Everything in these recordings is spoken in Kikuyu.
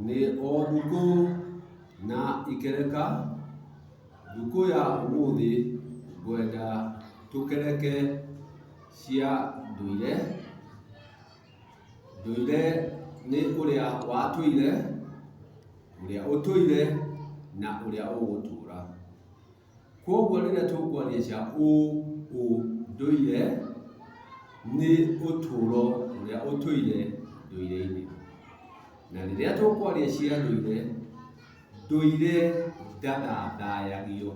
Nĩ o thukũ na ikereka, thukũ ya ũmũthĩ ngwenda tũkereke cia ndũire. Ndũire nĩ ũrĩa watũire, ũrĩa ũtũire na ũrĩa ũgũtũra. Kwoguo rĩrĩa tũkwaria cia ũndũire, nĩ ũtũro ũrĩa ũtũire ndũire-inĩ. Na rĩrĩa tũkwaria cia ndũire, ndũire ndathathayagio.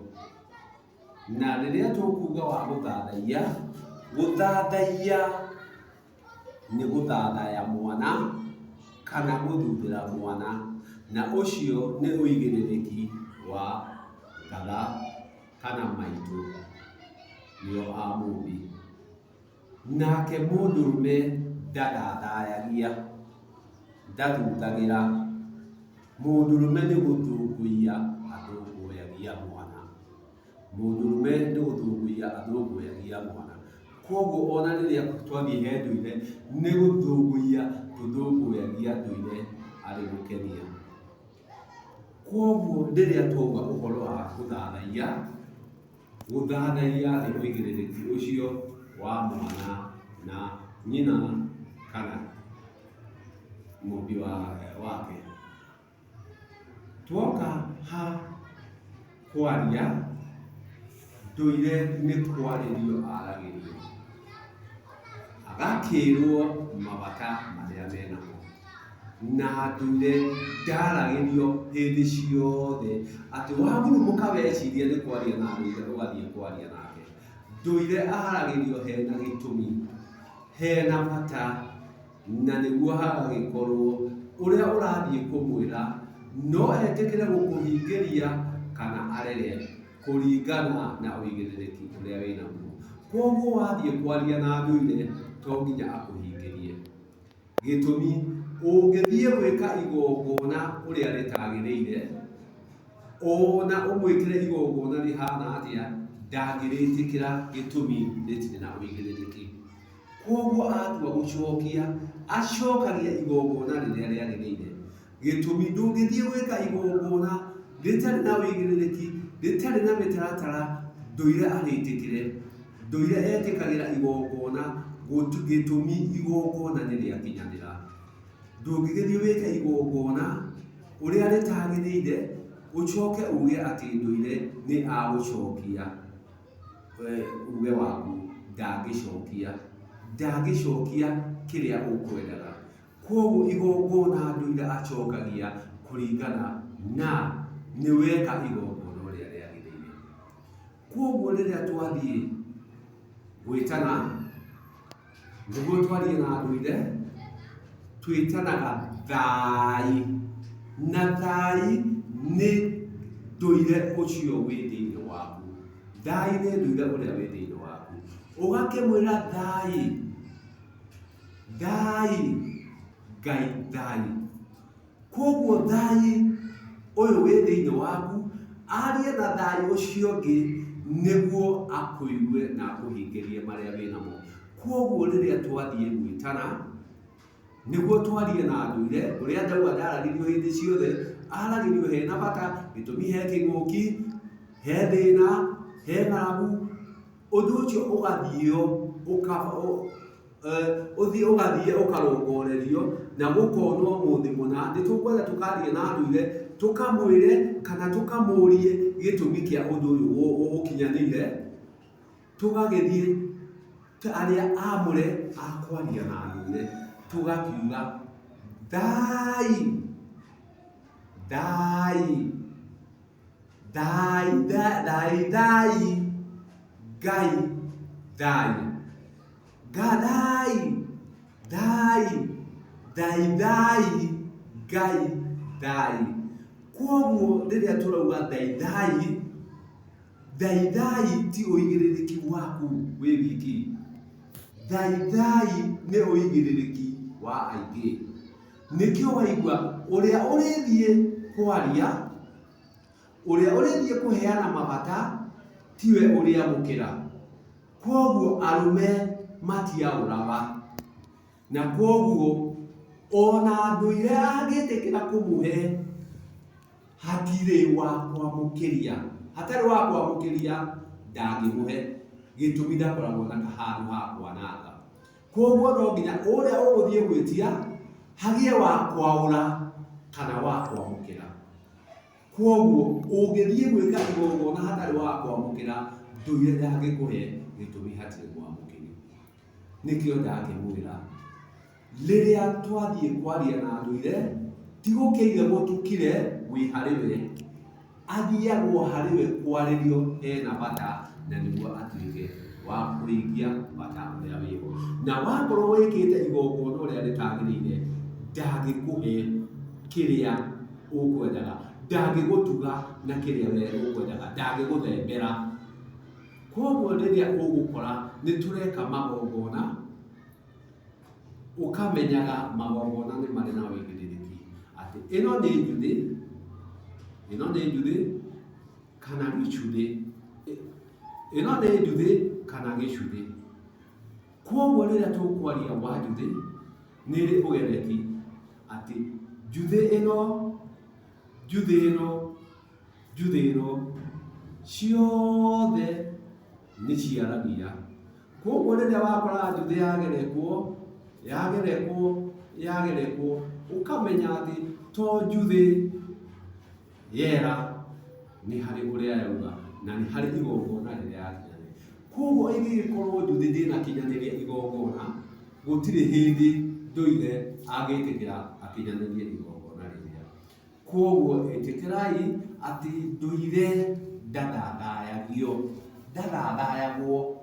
Na rĩrĩa tũkuga wa gũthathaiya, gũthathaiya nĩ gũthathaya mwana kana gũthuthĩra mwana, na ũcio nĩ ũigĩrĩrĩki wa ngatha kana maitũ, nĩo a mũmbi. Nake mũndũrũme ndathathayagia, ndathuthagĩra, mũndũrũme nĩ gũthũngũiya athũngũyagia mwana. Mũndũrũme nĩ gũthũngũiya athũngũyagia mwana. Kwoguo ona rĩrĩa twathiĩ he ndũire, nĩ gũthũngũiya tũthũngũyagia ndũire arĩ gũkenia. Kwoguo rĩrĩa twauga ũhoro wa gũthathaiya, gũthathaiya nĩ ũigĩrĩrĩki ũcio wa mwana na nyina kana mũmbi wake. Twoka ha kwaria, ndũire nĩ kwarĩrio aragĩrio, agakĩrwo mabata marĩa menamo. Na ndũire ndaragĩrio hĩndĩ ciothe atĩ wagurumũka weciria nĩ kwaria na ndũire ũgathiĩ kwaria nake. Ndũire aragĩrio hena gĩtũmi, hena bata. Na nĩguo hagagĩkorwo ũrĩa ũrathiĩ kũmwĩra no etĩkĩre gũkũhingĩria kana arege kũringana na ũigĩrĩrĩki ũrĩa wĩ naguo. Kwoguo wathiĩ kwaria na ndũire to nginya akũhingĩrie. Gĩtũmi, ũngĩthiĩ gwĩka igongona ũrĩa rĩtagĩrĩire, ona ũmwĩkĩre igongona rĩhana atĩa, ndangĩrĩtĩkĩra gĩtũmi rĩtirĩ na ũigĩrĩrĩki. Kwoguo atua gũcokia, acokagia igongona rĩrĩa rĩagĩrĩire. Gĩtũmi, ndũngĩthiĩ gwĩka igongona rĩtarĩ na ũigĩrĩrĩki, rĩtarĩ na mĩtaratara, ndũire arĩtĩkĩre. Ndũire etĩkagĩra igongona, gĩtũmi igongona nĩ rĩakinyanĩra. Ndũngĩgĩthiĩ wĩke igongona ũrĩa rĩtagĩrĩire, ũcoke uge atĩ ndũire nĩ agũcokia. Uge waku ndangĩcokia, ndangĩcokia kĩrĩa ũkwendaga. Kwoguo igongona ndũire acokagia kũringana na nĩ weka igongona ũrĩa rĩagĩrĩire. Kwoguo rĩrĩa twathiĩ gwĩtana, nĩguo twarie na ndũire, twĩtanaga thai, na thai nĩ ndũire ũcio wĩ thĩinĩ waku. Thai nĩ ndũire ũrĩa wĩ thĩinĩ waku. Ũgakĩmwĩra thai, thai, Ngai thai. Kwoguo thayũ ũyũ wĩ thĩinĩ waku, arie na thayũ ũcio ũngĩ nĩguo akũigue na akũhingĩrie marĩa wĩ namo. Kwoguo rĩrĩa twathiĩ gwĩtana, nĩguo twarie na ndũire, ũrĩa ndauga ndaragĩrio hĩndĩ ciothe, aragĩrio hena bata, gĩtũmi he kĩng'ũki, he thĩna, he ng'aragu, ũndũ ũcio ũgathiĩo Ũthiĩ ũgathiĩ ũkarongorerio na gũkonwo mũthĩ mũna, nĩ tũkwenda tũkaria na ndũire, tũkamwĩre kana tũkamũrie gĩtũmi kĩa ũndũ ũyũ ũkinyanĩire, tũgagĩthiĩ ta arĩa amũre a kwaria na ndũire, tũgakiuga thai, thai, thai, thai, thai, Ngai thai. Gathai, thai, thaithai, Ngai thai. Kwoguo rĩrĩa tũrauga thaithai, thaithai ti ũigĩrĩrĩki waku wĩ wiki. Thaithai nĩ ũigĩrĩrĩki wa aingĩ. Nĩkĩo waigua ũrĩa ũrĩthiĩ kwaria, ũrĩa ũrĩthiĩ kũheana mabata tiwe ũrĩamũkĩra. Kwoguo arũme matiaũraga, na kwoguo Ona ndũire angĩtĩkĩra kũmũhe, hatirĩ wa kwamũkĩria. Hatarĩ wa kwamũkĩria, ndangĩmũhe. Gĩtũmi ndakoragwo na handũ ha kwananga. Kwoguo no nginya ũrĩa ũgũthiĩ gwĩtia hagĩe wa kwaũra kana wa kwamũkĩra. Kwoguo ũngĩthiĩ gwĩka igongona hatarĩ wa kwamũkĩra, ndũire ndangĩkũhe gĩtũmi hatirĩ mwamũkĩri. Nĩkĩo ndakĩmwĩra rĩrĩa twathiĩ kwaria na ndũire, ti gũkĩire gũtukire wĩ harĩ we, athiagwo harĩ we kwarĩrio hena bata na nĩguo atuĩke wa kũhingia bata ũrĩa wĩho. Na wakorwo wĩkĩte igongona ũrĩa rĩtagĩrĩire, ndangĩkũhe kĩrĩa ũkwendaga, ndangĩgũtuga na kĩrĩa we ũkwendaga, ndangĩgũthembera. Koguo rĩrĩa ũgũkora nĩ tũreka magongona, ũkamenyaga magongona nĩ marĩ na ũigĩrĩrĩki atĩ ĩno nĩ njuthĩ, ĩno nĩ njuthĩ kana gĩcuthĩ, ĩno nĩ njuthĩ kana gĩcuthĩ. Koguo rĩrĩa tũkwaria wa njuthĩ, nĩ ĩrĩ ũgereki atĩ njuthĩ ĩno, njuthĩ ĩno, njuthĩ ĩno, ciothe nĩ ciaragia. Koguo rĩrĩa wakora njuthĩ yagerekwo, yagerekwo, yagerekwo, ũkamenya atĩ to njuthĩ yera, nĩ harĩ ũrĩa yauga na nĩ harĩ igongona rĩrĩa yakinyanĩria. Koguo ĩngĩgĩkorwo njuthĩ ndĩnakinyanĩria igongona, gũtirĩ hĩndĩ ndũire angĩtĩkĩra akinyanĩrie igongona rĩrĩa. Kwoguo ĩtĩkĩrai atĩ ndũire ndathathayagio, ndathathayagwo.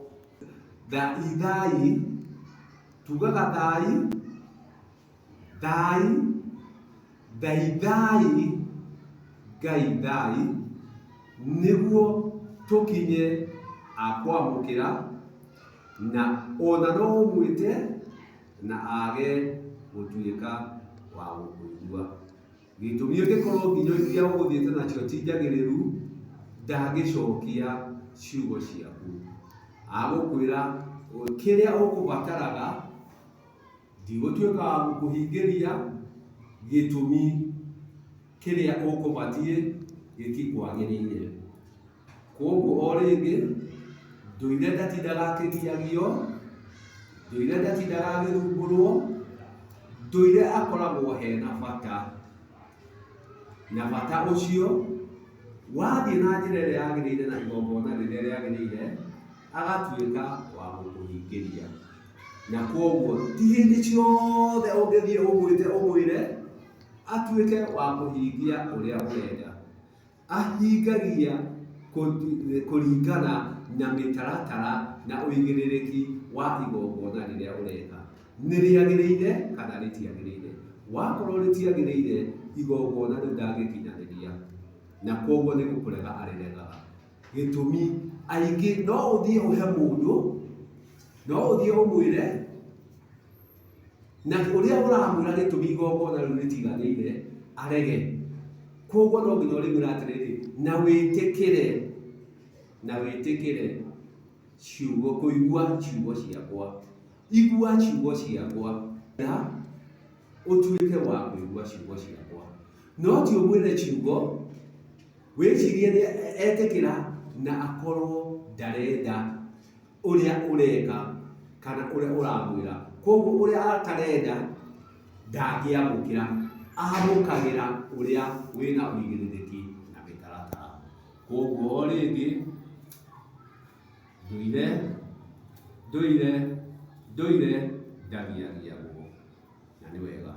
Thaithai, tugaga thai, thai, thaithai, Ngai thai, nĩguo tũkinye a kwamũkĩra, na ona no ũmwĩte na age gũtuĩka wa gũkũigua. Gĩtũmi ũngĩkorwo nginyo iria ũgũthiĩte nacio ti njagĩrĩru, ndangĩcokia ciugo ciaku. Agũkwĩra kĩrĩa ũkũbataraga ndigũtuĩka wa gũkũhingĩria, gĩtũmi kĩrĩa ũkũbatiĩ gĩtikwagĩrĩire. Kwoguo o rĩngĩ, ndũire ndatindaga akĩgiagio, ndũire ndatindaga agĩthumbũrwo, ndũire akoragwo hena bata. Na bata ũcio, wathiĩ na njĩra ĩrĩa yagĩrĩire na igongona rĩrĩa rĩagĩrĩire, agatuĩka wa gũkũhingĩria. Na kwoguo ti hĩndĩ ciothe ũngĩthiĩ ũmwĩte ũmwĩre, atuĩke wa kũhingia ũrĩa ũrenda. Ahingagia kũringana na mĩtaratara na ũigĩrĩrĩki wa igongona rĩrĩa ũreka. Nĩ rĩagĩrĩire kana rĩtiagĩrĩire. Wakorwo rĩtiagĩrĩire, igongona rĩu ndangĩkinyanĩria na kwoguo nĩ gũkũrega arĩregaga. Gĩtũmi, aingĩ no ũthiĩ ũhe mũndũ, no ũthiĩ ũmwĩre, na ũrĩa ũramwĩra gĩtũmi igongona rĩu rĩtiganĩire arege. Koguo no nginya ũrĩmwĩra atĩrĩrĩ, na wĩtĩkĩre, na wĩtĩkĩre ciugo, kũigua ciugo ciakwa. Igua ciugo ciakwa na ũtuĩke wa kũigua ciugo ciakwa. No ti ũmwĩre ciugo, wĩcirie nĩ etĩkĩra na akorwo ndarenda ũrĩa ũreka kana ũrĩa ũramwĩra. Koguo ũrĩa atarenda ndangĩamũkĩra, amũkagĩra ũrĩa wĩna ũigĩrĩrĩki na mĩtaratara. Koguo o rĩngĩ, ndũire, ndũire, ndũire ndagiagiagwo, na nĩ wega.